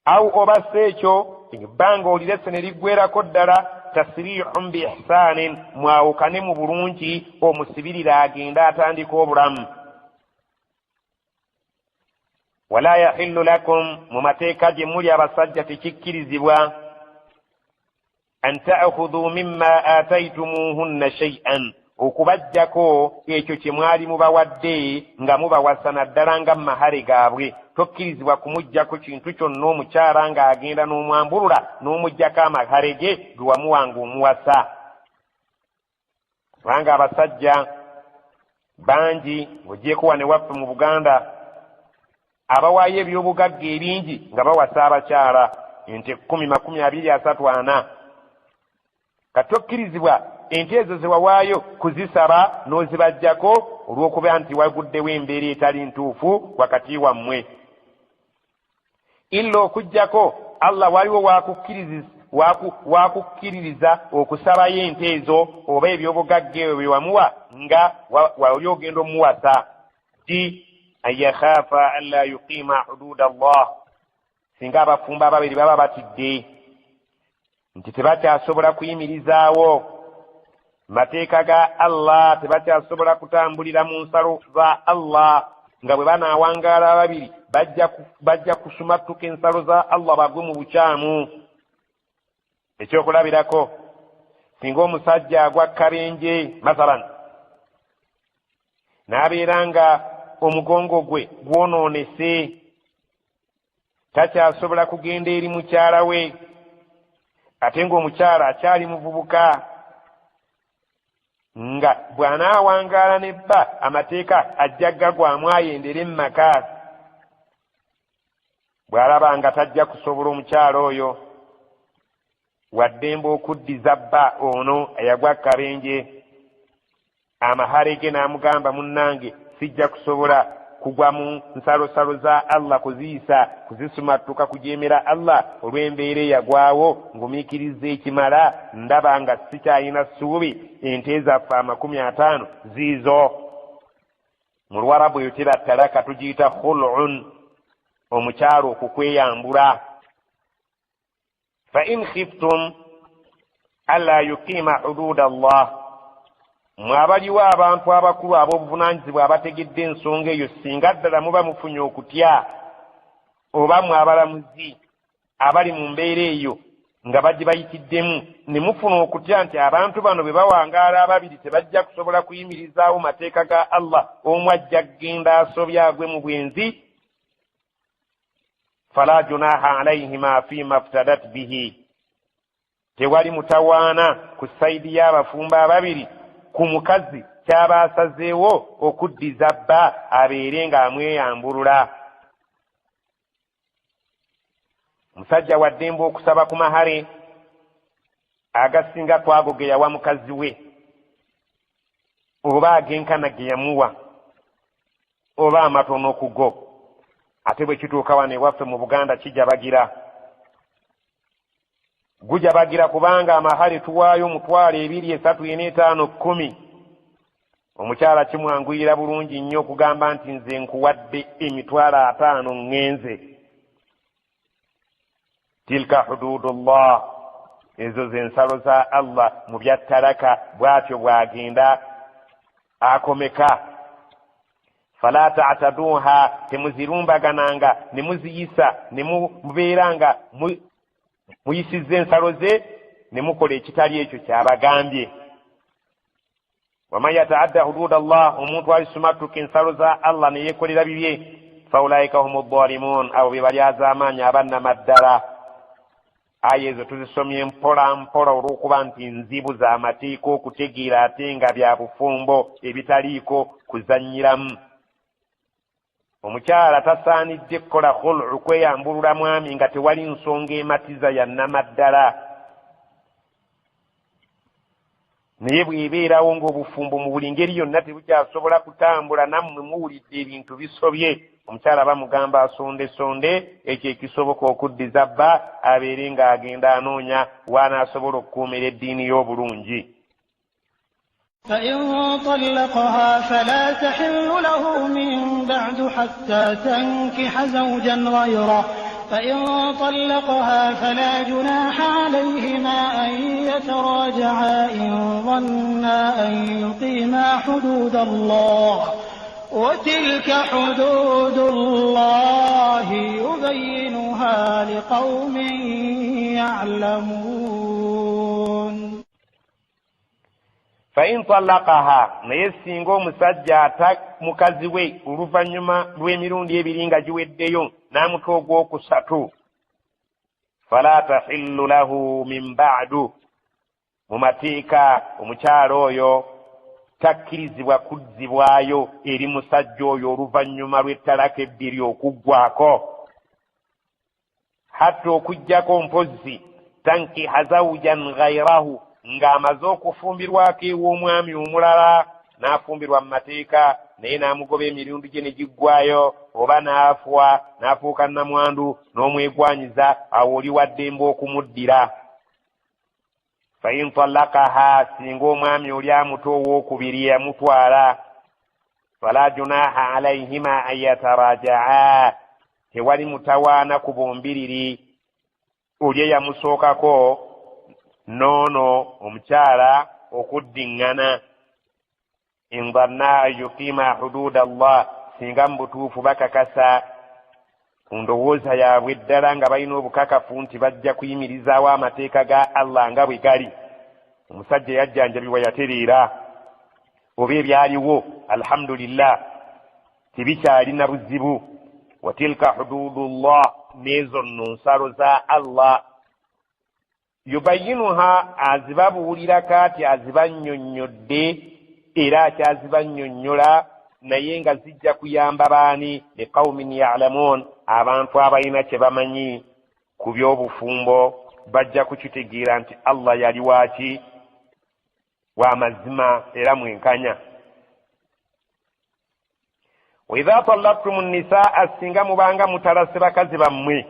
Aw oba si ekyo, ebbanga olirese ne liggweerako ddala, tasriihun bi ihsaanin, mwawukane mu bulungi, omusibirire agende atandike obulamu. Wala yahillu lakum, mu mateeka gye muli abasajja tekikkirizibwa, an ta'khudhu mimma ataytumuhunna shay'an, okubaggyako ekyo kye mwali mubawadde nga mubawasa naddala nga mahare gaabwe. Tokkirizibwa kumuggyako kintu kyonna omukyala ng'agenda n'omwambulula n'omuggyako amahare ge ge wamuwa ng'omuwasa. Kubanga abasajja bangi ng'ogyeko wano ewaffe mu Buganda abawaayo ebyobugagga ebingi nga bawasa abakyala ente 10, 20, 30, 40. Kati tokkirizibwa ente ezo ze wawaayo kuzisaba n'ozibaggyako olw'okuba nti waguddewo embeera etali ntuufu wakati wammwe. Illa okuggyako Allah waliwo wakukkiririza okusabayo ente ezo oba ebyobugagga ebyo bye wamuwa nga wali ogenda omuwasa. Di an yakhaafa an la yuqiima huduuda Allah, singa abafumbo ababiri baba batidde nti tebakyasobola kuyimirizaawo mateeka ga Allah, tebakyasobola kutambulira mu nsalo za Allah, nga bwe banaawangaala ababiri bajja kusumattuka ensalo za Allah bagwe mu bukyamu. Ekyokulabirako, singa omusajja agwa kabenje mathalan n'abeera nga omugongo gwe gwonoonese, takyasobola kugenda eri mukyala we, ate ng'omukyala akyali muvubuka, nga bw'anaawangaala ne bba amateeka ajja gagwamu ayendere mu maka. Bw'alaba nga tajja kusobola omukyala oyo, waddembe okuddiza bba ono eyagwa kabenje amahare ge n'amugamba, munnange sijja kusobola kugwa mu nsalosalo za Allah kuziyisa, kuzisumattuka, kujeemera Allah olw'embeera eyagwawo, ngumiikiriza ekimala, ndaba nga sikyalina ssuubi, ente zaffe 50 ziizo. Mu Luwarabu eyo teba talaka, tugiyita khul'un, omukyalo okukweyambula. Fa in khiftum alla yuqiima huduuda Allah, mwe abaliwo abantu abakulu ab'obuvunaanyizibwa abategedde ensonga eyo, singa ddala muba mufunye okutya, oba mwe abalamuzi abali mu mbeera eyo nga bagibayitiddemu ne mufuna okutya nti abantu bano bwe bawangaala ababiri tebajja kusobola kuyimirizaawo mateeka ga Allah, omu ajja kugenda asobye agwe mu bwenzi, fala junaha alayhima fima ftadat bihi, tewali mutawaana ku sayidi y'abafumbo ababiri ku mukazi ky'aba asazeewo okuddiza bba abeere ng'amweyambulula. Omusajja wa ddembe okusaba ku mahare agasinga ku ago ge yawa mukazi we, oba agenkana ge yamuwa, oba amatono ku go. Ate bwe kituuka wano ewaffe mu Buganda kijabagira, gujabagira, kubanga amahare tuwaayo 20, 30, 40, 50, 10. Omukyala kimwanguyira bulungi nnyo okugamba nti nze nkuwadde 50,000 ŋŋenze. Tilka hududullah, ezo ze nsalo za Allah mu bya talaka, bw'atyo bw'agenda akomeka. Fala ta'taduha, temuzirumbagananga ne muziyisa ne mubeera nga muyisizza ensalo ze ne mukola ekitali ekyo ky'abagambye. Waman yataadda hududa Allah, omuntu alisumatuka ensalo za Allah ne yeekolera bibye, faulaika humu dhalimun, abo be balyazaamaanyi abannamaddala. Aya ezo tuzisomye mpola mpola olw'okuba nti nzibu z'amateeka okutegeera ate nga bya bufumbo ebitaliiko kuzannyiramu. Omukyala tasaanidde kukola khul'u, kweyambulula mwami nga tewali nsonga ematiza ya nnamaddala. Naye bw'ebeerawo ng'obufumbo mu buli ngeri yonna tebukyasobola kutambula, nammwe muwulidde ebintu bisobye, omukyala bamugamba asondesonde ekyo ekisoboka okuddiza bba abeere ng'agenda anoonya w'anaasobola okukuumira eddiini y'obulungi. فإن طلقها فلا تحل له من بعد حتى تنكح زوجا غيره. فإن طلقها فلا جناح عليهما أن يتراجعا إن ظنا أن يقيما حدود الله وتلك حدود الله يبينها لقوم يعلمون. فإن طلقها, naye singa omusajja ata mukazi we oluvannyuma lw'emirundi ebiri nga giweddeyo n'amuta ogwokusatu, fala tahillu lahu min ba'du, mu mateeka omukyala oyo takkirizibwa kuzzibwayo eri musajja oyo oluvannyuma lw'ettalaka ebbiri okuggwako, hatta okuggyako mpozzi tankiha zawjan ghayrahu, ng'amaze okufumbirwako ew'omwami omulala n'afumbirwa mu mateeka naye n'amugoba emirundi gye ne giggwayo, oba n'afwa n'afuuka nnamwandu n'omwegwanyiza, awo oli wa ddembe okumuddira. Fa in talakaha, singa omwami oli amuta owookubiri yamutwala, fala junaha alayhima an yatarajaa, tewali mutawaana ku bombiriri, oli eyamusookako n'ono omukyala okuddiŋŋana. In dhanna an yuqiima huduuda Allah, singa mu butuufu bakakasa ku ndowooza yaabwe ddala nga balina obukakafu nti bajja kuyimirizaawo amateeka ga Allah nga bwe gali. Omusajja yajjanjabibwa yatereera, oba ebyaliwo alhamdulillah tebikyalina buzibu. Wa tilka hududullah, n'ezo nno nsalo za Allah. Yubayinuha, azibabuulirako ati azibannyonnyodde era akyazibannyonnyola, naye nga zijja kuyamba baani? Liqaumin ya'lamun, abantu abalina kye bamanyi ku by'obufumbo bajja kukitegeera nti Allah yali waaki wa mazima era mwenkanya. Wa idha talaqtum nisaa, singa mubanga mutalase bakazi bammwe,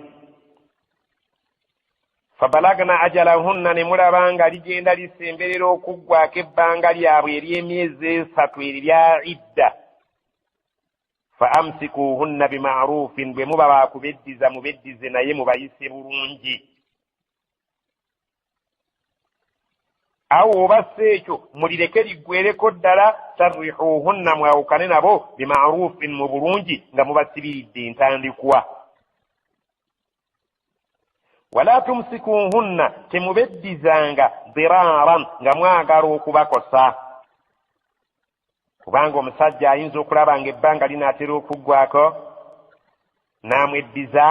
fabalagna ajalahunna, ne mulaba nga ligenda lisemberera okuggwako ebbanga lyabwe ery'emyezi esatu erya idda, fa amsikuhunna bima'rufin, bwe muba baakubeddiza mubeddize naye mubayise bulungi. Awo oba si ekyo mulireke liggwereko ddala, sarrihuhunna, mwawukane nabo bima'rufin, mu bulungi nga mubasibiridde entandikwa. Wala tumsikuhunna, temubeddizanga diraran, nga mwagala okubakosa, kubanga omusajja ayinza okulaba nga ebbanga linaatera okuggwako n'amweddiza,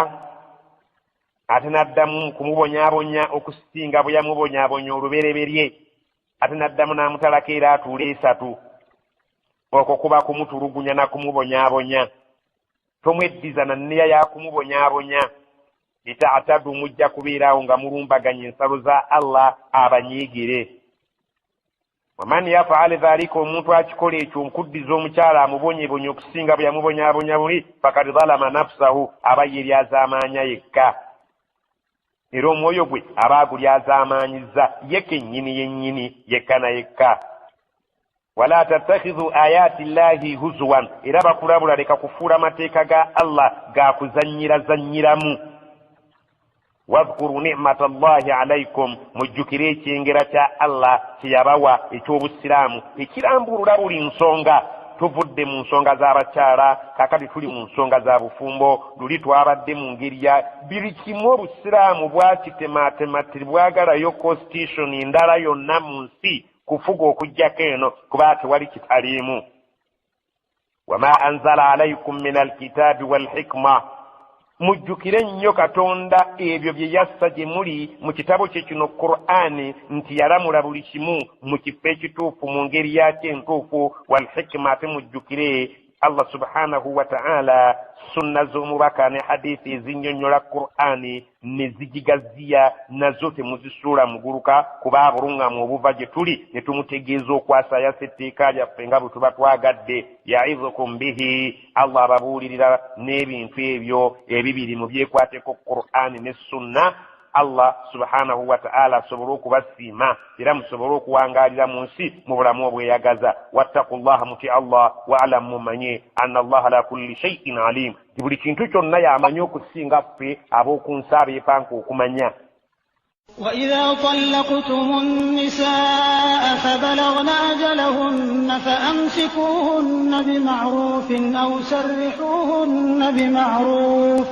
ate n'addamu kumubonyaabonya okusinga bwe yamubonyaabonya olubereberye, ate n'addamu n'amutalako era atuule esatu. Okwo kuba kumutulugunya na kumubonyaabonya. Tomweddiza na nneya ya kumubonyaabonya. Litaatadu, mujja kubeerawo nga mulumbaganya ensalo za Allah abanyiigire. Waman yafaal dhalika, omuntu akikola ekyo nkuddiza omukyala amubonyebonya okusinga bwe yamubonyaabonya buli, fakad zalama nafsahu, aba yeryazaamaanya yekka, era omwoyo gwe aba agulyazaamaanyiza ye kennyini yennyini yekka na yekka. Wala tattakhidhu ayati llahi huzuwan, era bakulabula leka kufuula mateeka ga Allah ga kuzannyira-zannyiramu. Wadhkuru ni'mata llahi alaikum, mujjukire ekyengera kya Allah kye yabawa eky'obusiraamu ekirambulula buli nsonga. Tuvudde mu nsonga z'abakyala, kaakati tuli mu nsonga za bufumbo. Luli twabadde mu ngeri ya buli kimu. Obusiraamu bwakitematema, tebwagalayo constitution ndala yonna mu nsi kufuga okuggyako eno, kuba tewali kitaliimu. Wama anzala alaikum min alkitaabi walhikma, mujjukire nnyo Katonda ebyo bye yassa gye muli mu kitabo kye kino Qur'ani, nti yalamula buli kimu mu kifo ekituufu mu ngeri yakyo entuufu. Walhikma, ate mujjukire Allah subhanahu wa ta'ala sunna z'omubaka ne hadithi ezinnyonnyola Qur'ani ne zigigaziya, nazo temuzisuula muguluka, kuba obulungamu obuva gye tuli ne tumutegeeza okwasaayasa etteeka lyaffe nga bwe tuba twagadde. Yaidhukum bihi, Allah ababuulirira n'ebintu ebyo ebibiri mu byekwateko Qur'ani ne sunna, Allah subhanahu wa ta'ala asobole okubasiima era musobole okuwangaalira mu nsi mu bulamu obweyagaza. Wattaqullaha, mutye Allah, waalamu, mumanye anna Allaha ala kulli shay'in alim, nti buli kintu kyonna yamanyi okusinga ffe ab'oku nsi abeepanka okumanya. وإذا طلقتم النساء فبلغن أجلهن فأمسكوهن بمعروف أو سرحوهن بمعروف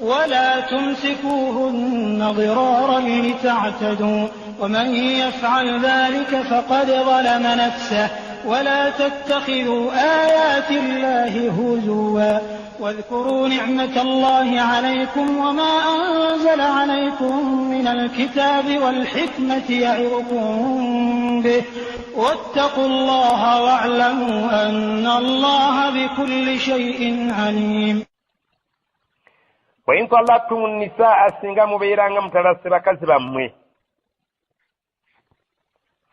ولا تمسكوهن ضرارا لتعتدوا ومن يفعل ذلك فقد ظلم نفسه ولا تتخذوا آيات الله هزوا واذكروا نعمة الله عليكم وما أنزل عليكم من الكتاب والحكمة يعظكم به واتقوا الله واعلموا أن الله بكل شيء عليم. وإن طلقتم النساء singa mubeeranga mutalase bakazi bammwe,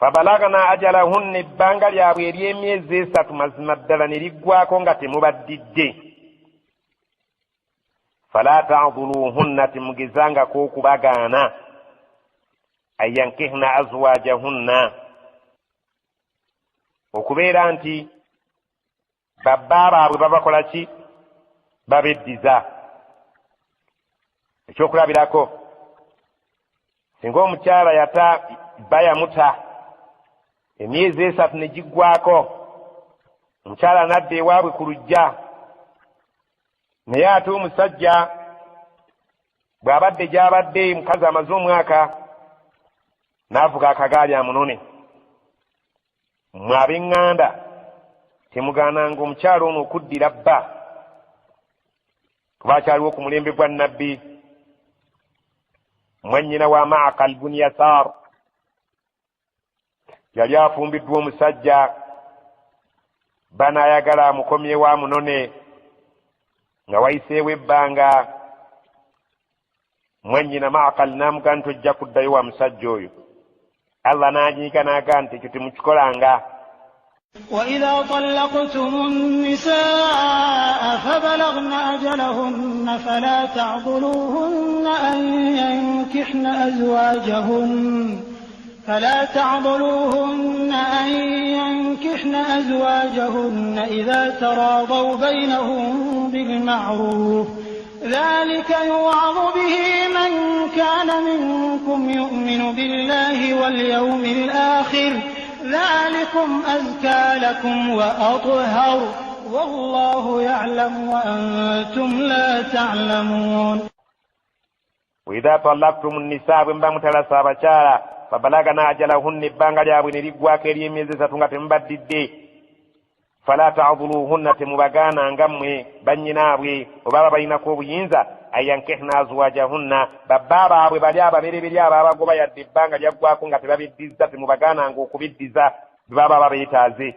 fabalagna ajalahunna, ebbanga lyabwe ery'emyezi 3 mazima ddala ne liggwako nga temubaddidde, fala ta'dhuluhunna, temugezangako okubagaana, ayankihna azwajahunna, okubeera nti babba baabwe babakola ki, babeddiza. Ekyokulabirako, singa omukyala yata bba yamuta emyezi 3 ne giggwako, omukyala n'adda ewaabwe ku luggya, naye ate omusajja bw'abadde gy'abadde mukazi amaze omwaka n'avuga akagaali amunone. Mmwe ab'eŋŋanda temugaananga omukyala ono okuddira bba, kuba akyaliwo ku mulembe gwa Nabbi. Mwannyina wa Ma'qal bun Yasar yali afumbiddwa omusajja, banaayagala amukomyewo amunone, nga wayiseewo ebbanga mwannyina Ma'qal n'amugamba nti ojja kuddayo wa musajja oyo. Allah n'anyiiga n'agamba nti ekyo temukikolanga. وإذا طلقتم النساء فبلغن أجلهن فلا تعضلوهن أن ينكحن أزواجهن إذا تراضوا بينهم بالمعروف ذلك يوعظ به من كان منكم يؤمن بالله واليوم الآخر ذلكم أزكى لكم وأطهر والله يعلم وأنتم لا تعلمون. وإذا طلقتم النساء bwe mutalasa abakyala fabalagna ajalahunna, ebbanga lyabwe ne liggwako ery'emyezi 3 nga temubaddidde, fala ta'dhuluhunna, temubagaananga mmwe bannyinaabwe oba ababalinako obuyinza, ayankihna azwajahunna, babba baabwe bali ababereberye ababagoba yadde ebbanga lyaggwako nga tebabiddiza, temubagaananga okubiddiza bwe baba babeetaaze.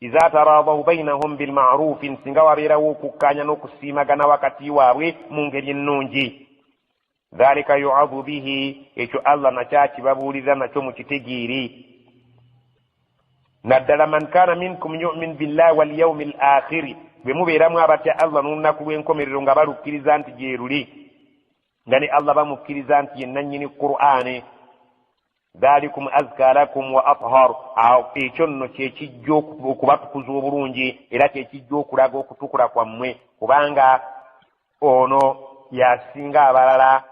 Iza taradaw bainahum bilma'rufin, singa wabeerawo okukkaanya n'okusiimagana wakati waabwe mu ngeri ennungi. Dhalika yu'adhu bihi, ekyo Allah nakyo akibabuulira nakyo mukitegeere. Naddala man kana minkum yu'min billahi wal yawmil akhir, bwe mubeeramu abatya Allah n'olunaku lw'enkomerero nga balukkiriza nti gye luli, nga ne Allah bamukkiriza nti ye nannyini Qur'ani. Dhalikum azka lakum wa athhar, ekyo nno kye kijja okubatukuza obulungi era kye kijja okulaga okutukula kwammwe, kubanga ono yasinga abalala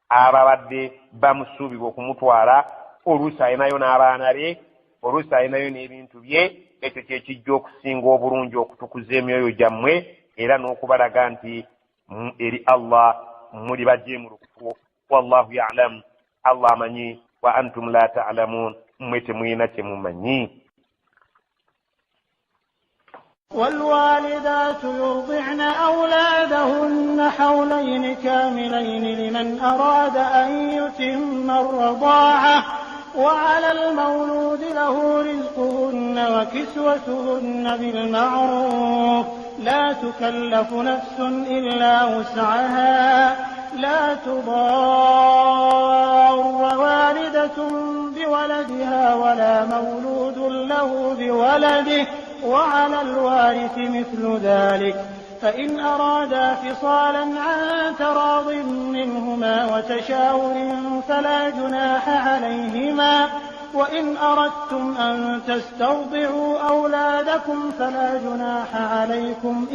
ababadde bamusuubirwa okumutwala, oluusi alinayo n'abaana be, oluusi alinayo n'ebintu bye. Ekyo kye kijja okusinga obulungi okutukuza emyoyo gyammwe era n'okubalaga nti eri Allah muli bajeemulukufu. Wallahu ya'lam, Allah amanyi, wa antum la ta'lamun, mmwe temulina kye mumanyi. والوالدات يرضعن أولادهن حولين كاملين لمن أراد أن يتم الرضاعة وعلى المولود له رزقهن وكسوتهن بالمعروف لا تكلف نفس إلا وسعها لا تضار والدة بولدها ولا مولود له بولده وعلى الوارث مثل ذلك فإن أرادا فصالا عن تراض منهما تشاور فلا جناح عليهما وإن أردتم أن تسترضعوا أولادكم فلا جناح عليكم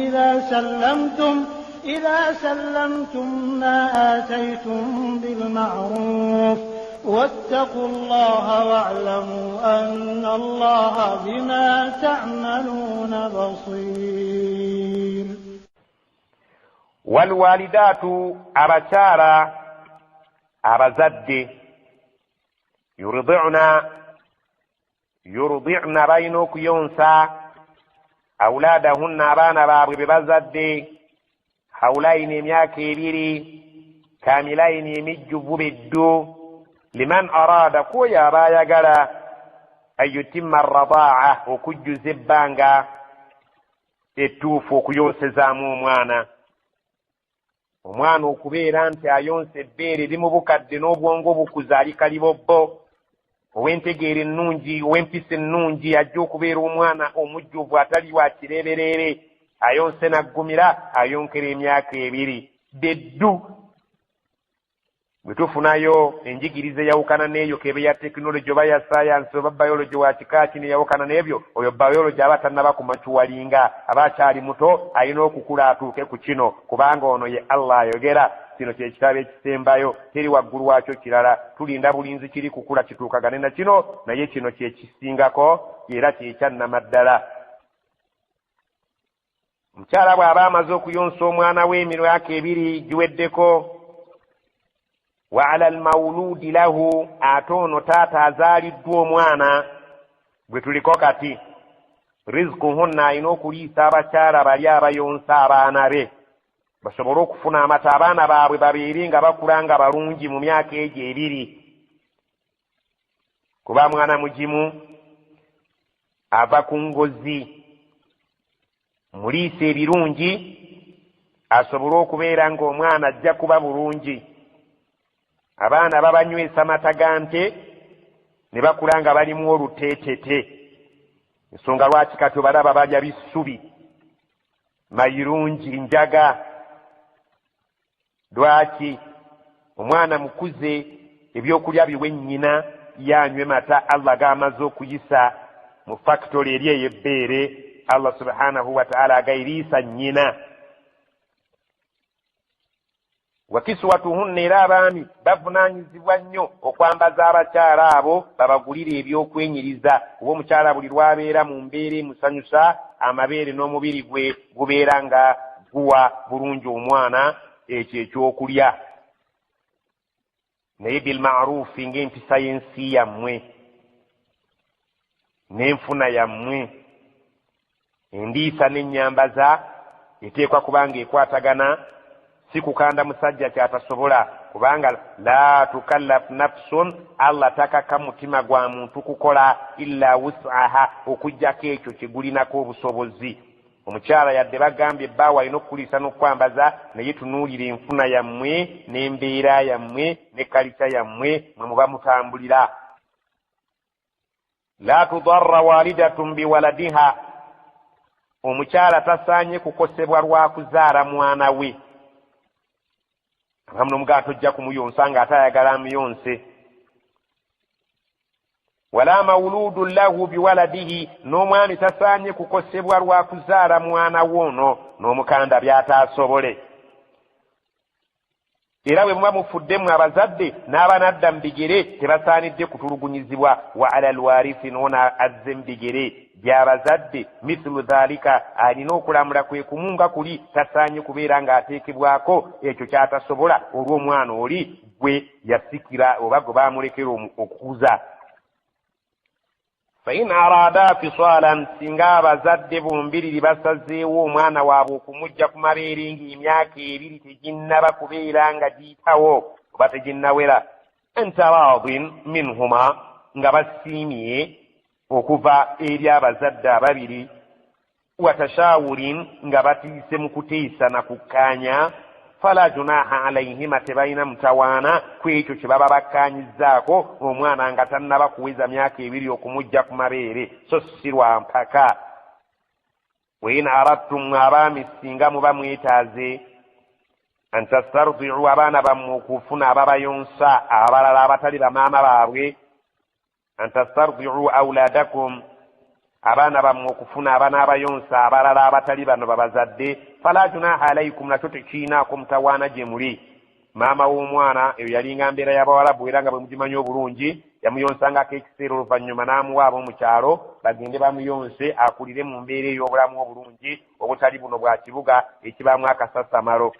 إذا سلمتم ما آتيتم بالمعروف واتقوا الله واعلموا أن الله بما تعملون بصير. والوالدات abakyala abazadde yurdi'na balina okuyonsa awulaadahunna abaana baabwe be bazadde hawulayini emyaka 2 kamilayini emijjuvu beddu liman arada kwoyo aba ayagala ayutimma arradaa'a okujjuza ebbanga ettuufu okuyonsezaamu omwana. Omwana okubeera nti ayonsa ebbeere limubukadde n'obwongo bukuza ali kalibobbo ow'entegeera ennungi ow'empisa ennungi ajja okubeera omwana omujjuvu atali wa kireebereere ayonse naggumira ayonkera emyaka 2 beddu. Bwe tufunayo enjigiriza eyawukana n'eyo kebe ya tekinologi oba ya sayansi oba biology wa kika kino eyawukana n'ebyo, oyo biology aba tannaba kumacuwalinga, aba akyali muto alina okukula atuuke ku kino, kubanga ono ye Allah ayogera kino kye kitabo ekisembayo, teri waggulu waakyo kirala, tulinda bulinzi kiri kukula kituukagane na kino, naye kino kye kisingako era kye kyannamaddala. Omukyala bw'aba amaze okuyonsa omwana we emyaka 2 giweddeko, wa ala almawuludi lahu, ate ono taata azaaliddwa omwana gwe tuliko kati, rizikuhunna alina okuliisa abakyala bali abayonsa abaana be basobole okufuna amata, abaana baabwe babeere nga bakula nga balungi mu myaka egyo 2. Kuba mwana mugimu ava ku ngozi, muliisa ebirungi asobole okubeera ng'omwana ajja kuba bulungi. Abaana babanywesa mata ga nte ne bakula nga balimu oluteetete. Ensonga lwaki kati obalaba balya bisubi, mayirungi, njaga. Lwaki? Omwana mukuze ebyokulya biwe nnyina yanywe mata Allah g'amaze okuyisa mu factory eri ey'ebbeere, Allah subhanahu wa ta'ala agayiriisa nnyina. Wakiswatuhunna, era abaami bavunaanyizibwa nnyo okwambaza abakyala abo babagulire ebyokwenyiriza, kuba omukyala buli lw'abeera mu mbeera emusanyusa amabeere n'omubiri gwe gubeera nga guwa bulungi omwana ekyo ekyokulya, naye bilmaarufi ng'empisa y'ensi yammwe n'enfuna yammwe. Endiisa n'ennyambaza eteekwa kubanga ekwatagana, si kukanda musajja kyatasobola, kubanga la tukallaf nafsun, Allah takaka mutima gwa muntu kukola illa wus'aha, okuggyako ekyo kye gulinako obusobozi. Omukyala yadde bagambye ebbaawe alina okukuliisa n'okwambaza, naye tunuulira enfuna yammwe n'embeera yammwe ne kalica yammwe mwe muba mutambulira. La tudarra walidatun biwaladiha, omukyala tasaanye kukosebwa lwa kuzaala mwana we. Abamu n'omugaa tojja kumuyonsa ng'ate ayagala amuyonse. Wala mawuludun lahu biwaladihi, n'omwami tasaanye kukosebwa lwa kuzaala mwana we ono n'omukanda by'ataasobole. Era bwe muba mufuddemu abazadde n'abanadda mu bigere tebasaanidde kutulugunyizibwa. Wa ala alwarithi, n'ono azze mu bigere by'abazadde mithlu dhalika, alina okulamula kwe kumu nga kuli, tasaanye kubeera ng'ateekebwako ekyo ky'atasobola olw'omwana oli gwe yasikira oba gwe baamulekera okukuza. Fa in arada fisalan, singa abazadde bombiriri basazeewo omwana waabwe okumujja ku mabeere ng'emyaka 2 teginnaba kubeera nga giyitawo oba teginnawera, antaraadin minhuma, nga basiimye okuva eri abazadde ababiri, watashawurin, nga batiise mu kuteesa na kukkaanya, fala junaha alayhima, tebalina mutawaana ku ekyo kye baba bakkaanyizzaako omwana nga tannaba kuweza myaka 2 okumujja ku mabeere, so si lwa mpaka. Wa in aradtum, abaami singa muba mwetaaze An tastardiu, abaana bammwe okufuna ababayonsa abalala abatali bamaama baabwe. An tastardiu auladakum, abaana bammwe okufuna abanaabayonsa abalala abatali bano babazadde. Fala junaha alaikum, nakyo tekiinaako mutawaana gye muli. Maama w'omwana eyo yalinga mbeera y'Abawalabu, era nga bwe mugimanyi obulungi, yamuyonsangako ekiseera, oluvannyuma n'amuwa ab'omu kyalo bagende bamuyonse akulire mu mbeera ey'obulamu obulungi obutali buno bwa kibuga ekibaamu akasasamalo.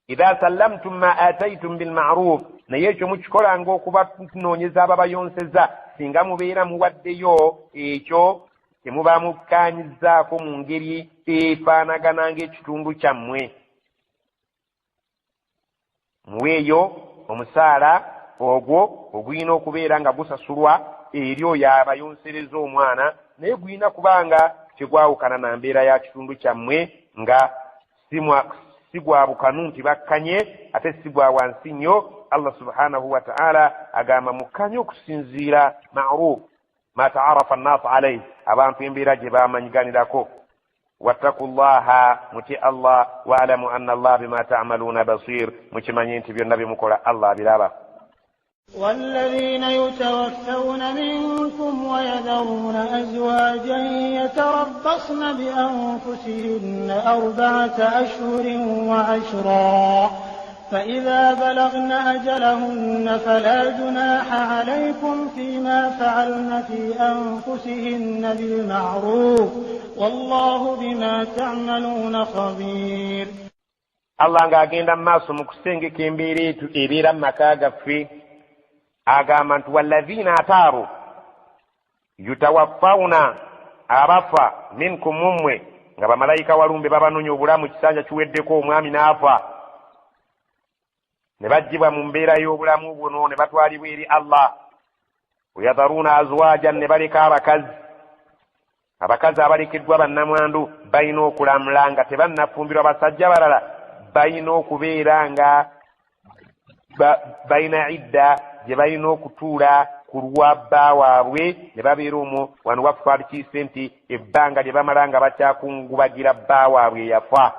Idha sallamtum ma ataitum bilmaruf, naye ekyo mukikolanga okubanoonyeza ababayonseza singa mubeera muwaddeyo ekyo temuba mukkaanyizzaako mu ngeri efaanagana ng'ekitundu kyammwe. Muweeyo omusaala ogwo ogulina okubeera nga gusasulwa eri oyo abayonsereza omwana, naye gulina kubanga tegwawukana na mbeera ya kitundu kyammwe, nga si gwa bukanu nti bakkanye, ate si gwa wansi nnyo. Allah subhanahu wa ta'ala agamba mukkanye okusinziira maruf ma taarafa annaasu alaihi, abantu embeera gye bamanyiganirako. Wattaku llaha, mutye Allah. Waalamu anna allah bima tamaluuna basir, mukimanye nti byonna byemukola Allah abiraba. والذين يتوفون منكم ويذرون أزواجا يتربصن بأنفسهن 4 أشهر و10، فإذا بلغن أجلهن فلا جناح عليكم فيما فعلن في أنفسهن بالمعروف، والله بما تعملون خبير. Allah ng'agenda mu maaso mu kusengeka embeera etu ebeera mu maka gaffe, agamba nti walladhiina, ate abo, yutawaffawuna, abafa, minkum, mummwe, nga bamalayika walumbe babanoonya, obulamu kisanja kiweddeko, omwami n'afa ne baggyibwa mu mbeera y'obulamu buno ne batwalibwa eri Allah. Wayadharuuna azwajan, ne baleka abakazi. Abakazi abalekeddwa bannamwandu balina okulamula nga tebannafumbirwa basajja balala, balina okubeera nga balina idda gye balina okutuula ku lwa bba waabwe ne babeera omwo. Wano waffe twalikiise nti ebbanga lye bamala nga bakyakungubagira bba waabwe eyafa,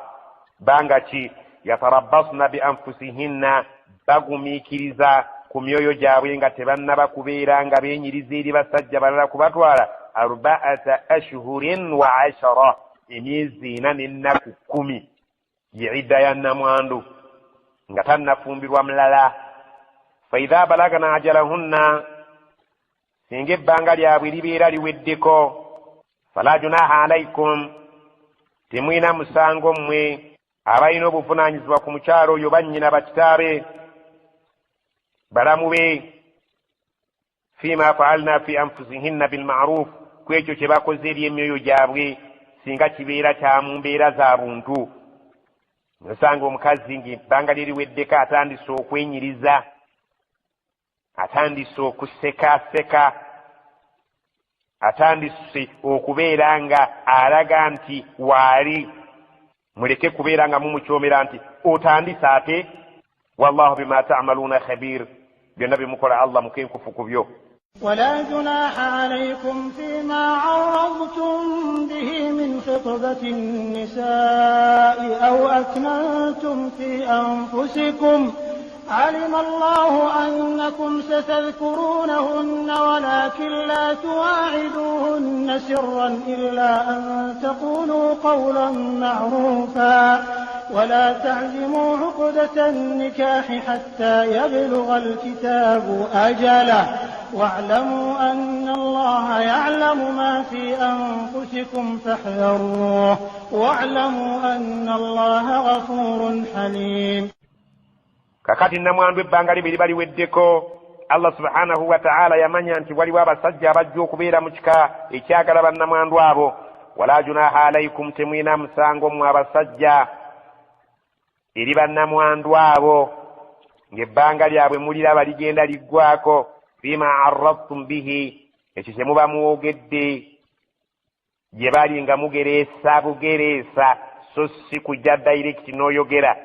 bbanga ki? Yatarabbasna bi anfusihinna, bagumiikiriza ku myoyo gyabwe nga tebannaba kubeera nga beenyiriza eri basajja balala kubatwala, 4 ashhurin wa 10, emyezi 4 n'ennaku 10, ye idda ya nnamwandu nga tannafumbirwa mulala. Faidha balagna ajalahunna, singa ebbanga lyabwe libeera liweddeko, fala junaha alaikum, temwina musango mmwe abalina obuvunaanyizibwa ku mukyalo oyo, bannyina, bakitaabe, balamu be, fima faalna fi anfusihinna bilmaruf, ku ekyo kye bakoze eri emyoyo gyabwe singa kibeera kya mu mbeera za buntu. Nosanga omukazi ng'ebbanga lye liweddeko atandise okwenyiriza, atandise okusekaseka, atandise okubeera nga alaga nti waali. Muleke kubeera nga mumukyomera nti otandise ate. Wallahu bima ta'maluna khabir, byonna byemukola Allah mukenkufu ku byo. ولا جناح عليكم فيما عرضتم به من خطبة النساء أو أكننتم في أنفسكم، علم الله أنكم ستذكرونهن ولكن لا تواعدوهن سرا إلا أن تقولوا قولا معروفا، ولا تعزموا عقدة النكاح حتى يبلغ الكتاب أجله، واعلموا أن الله يعلم ما في أنفسكم فاحذروه، واعلموا أن الله غفور حليم. Kakati nnamwandu ebbanga libe liba liweddeko, Allah subhanahu wa ta'ala yamanya nti waliwo abasajja abajja okubeera mu kika ekyagala bannamwandu abo. Wala junaha alaikum, temwina musango mmwe abasajja eri bannamwandu abo ng'ebbanga lyabwe muliraba ligenda liggwako, fima arradtum bihi, ekyo kye muba mwogedde gye bali nga mugereesa bugereesa, so si kujja direct n'oyogera,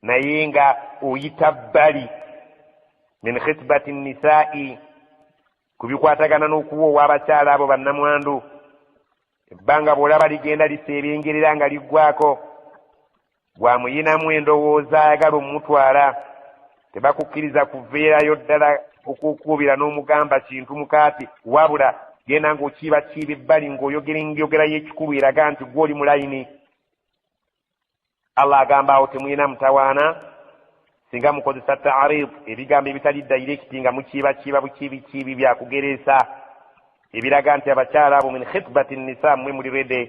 naye nga oyita bbali, min khitbati nisaa'i, ku bikwatagana n'okuwoowa abakyala abo bannamwandu. Ebbanga bw'olaba ligenda liseebengerera nga liggwako, Bw'amuyinamu endowooza ayagala omutwala, tebakukkiriza kuveerayo ddala okukuubira n'omugamba kintu mukaati, wabula genda ng'okiibakiiba ebbali ng'oyogera enjogera y'ekikulu eraga nti gwe oli mu layini. Allah agamba awo temulina mutawaana singa mukozesa ta'rid, ebigambo ebitali dairekiti, nga mukiibakiiba bukiibikiibi byakugereesa ebiraga nti abakyala abo min khitbati nisa, mmwe muli rede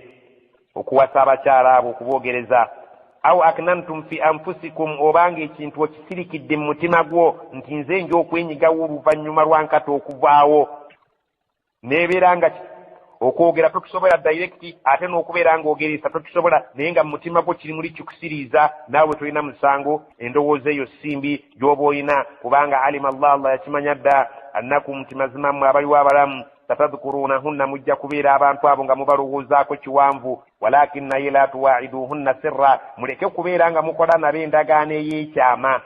okuwasa abakyala abo, okuboogereza. Au aknantum fi anfusikum, obanga ekintu okisirikidde mu mutima gwo nti nze nja okwenyigawo oluvannyuma lwa nkata okuvaawo, nebeera nga okwogera tokisobola direct, ate n'okubeera ng'ogeresa tokisobola, naye nga mu mutima gwo kiri muli kikusiriiza, naawe tolina musango. Endowooza eyo simbi gy'oba oyina, kubanga alima Allah, Allah yakimanya dda, annakum, nti mazima mmwe abaliwo abalamu, satadhkurunahunna, mujja kubeera abantu abo nga mubalowoozaako kiwanvu. Walakin, naye, la tuwaiduhunna sirra, muleke kubeera nga mukola nabo endagaano ey'ekyama.